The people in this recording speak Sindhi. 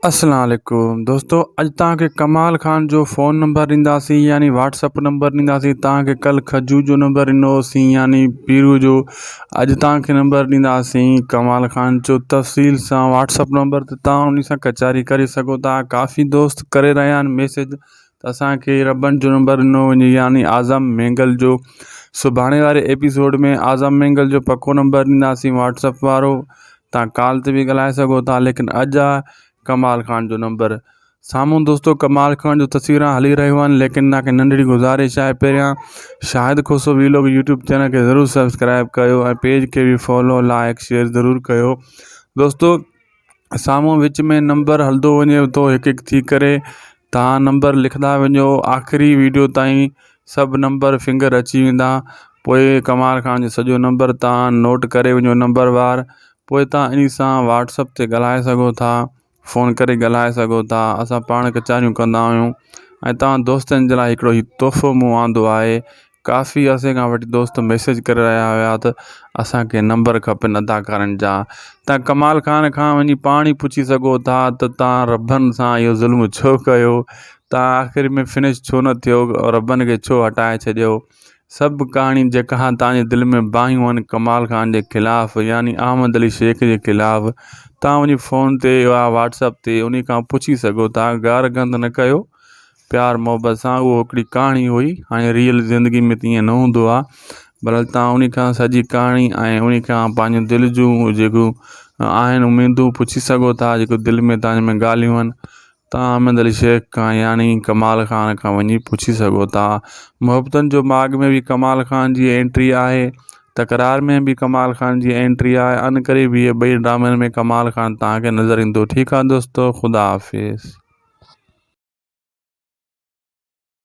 اسلام عليڪم دوستو اڄ توهان کي ڪمال خان جو فون نمبر ڏينداسين يعني واٽس اپ نمبر ڏينداسين توهان کي ڪل کجو جو نمبر ڏنو هوسين يعني پيرو جو اڄ توهان کي نمبر ڏينداسين ڪمال خان جو تفصيل سان واٽس اپ نمبر تي توهان ان سان ڪچهري ڪري سگهو ٿا ڪافي دوست ڪري رهيا آهن ميسيج ته اسان کي ربن جو نمبر ڏنو وڃي يعني اعظم مينگل جو سڀاڻي واري ايپيسوڊ ۾ اعظم مينگل جو پڪو نمبر ڏينداسين واٽس اپ وارو تان ڪال تي به ڳالهائي سگهو ٿا ليڪن اڄ آ ڪمال خان جو نمبر سامهون دوستو ڪمال خان جو تصويران هلي رهيون آهن ليڪن تان کي ننڍڙي گذارش آهي پهريان Shahid Khoso vlog YouTube channel کي ضرور سبسڪرائب ڪيو ۽ پيج کي به فالو لائڪ شيئر ضرور ڪيو دوستو سامهون وچ ۾ نمبر هلندو وڃي ٿو هڪ هڪ ٿي ڪري تان نمبر لکندا وڃو آخري ويڊيو تائين سڀ نمبر فنگر اچي ويندا پوء ڪمال خان جو سڄو نمبر تان نوٽ ڪري وڃو نمبر وار پوء تان انهي سان واٽس اپ تي ڳالهائي سگهو ٿا فون ڪري ڳالهائي سگهو ٿا اسان پاڻ ڪچهريون ڪندا آهيون ۽ تان دوستن جي لاء هڪڙو هي تحفو مون آندو آهي ڪافي عرصي کان وٺي دوست ميسيج ڪري رهيا هيا ته اسان کي نمبر کپن اداڪارن جا تان ڪمال خان کان وڃي پاڻ ئي پڇي سگهو ٿا ته تان ربن سان اهو ظلم ڇو ڪيو تان آخر ۾ فنش ڇو نه ٿيو ربن کي ڇو هٽائي ڇڏيو سڀ ڪهاڻي جيڪا تان جي دل ۾ باهيون آهن ڪمال خان جي خلاف يعني احمد علي شيخ جي خلاف تان وڃي فون تي يا واٽس اپ تي انهي کان پڇي سگهو ٿا گار گند نه ڪيو پيار محبت سان اهو هڪڙي ڪهاڻي هئي هاڻي ريئل زندگي ۾ ته ائين نه هوندو آهي بهرحال توهان ان کان سڄي ڪهاڻي ۽ ان کان پنهنجون دل جون جيڪو آهن اميدون پڇي سگهو ٿا جيڪو دل ۾ توهان جي ۾ ڳالهيون آهن توهان احمد علي شيخ کان يعني ڪمال خان کان وڃي پڇي سگهو ٿا محبتن جو ماڳ ۾ به ڪمال خان جي انٽري آهي تڪرار ۾ به ڪمال خان جي انٽري آهي ان ڪري به اهي ٻئي ڊرامن ۾ ڪمال خان توهان کي نظر ايندو ٺيڪ آهي دوستو خدا حافظ.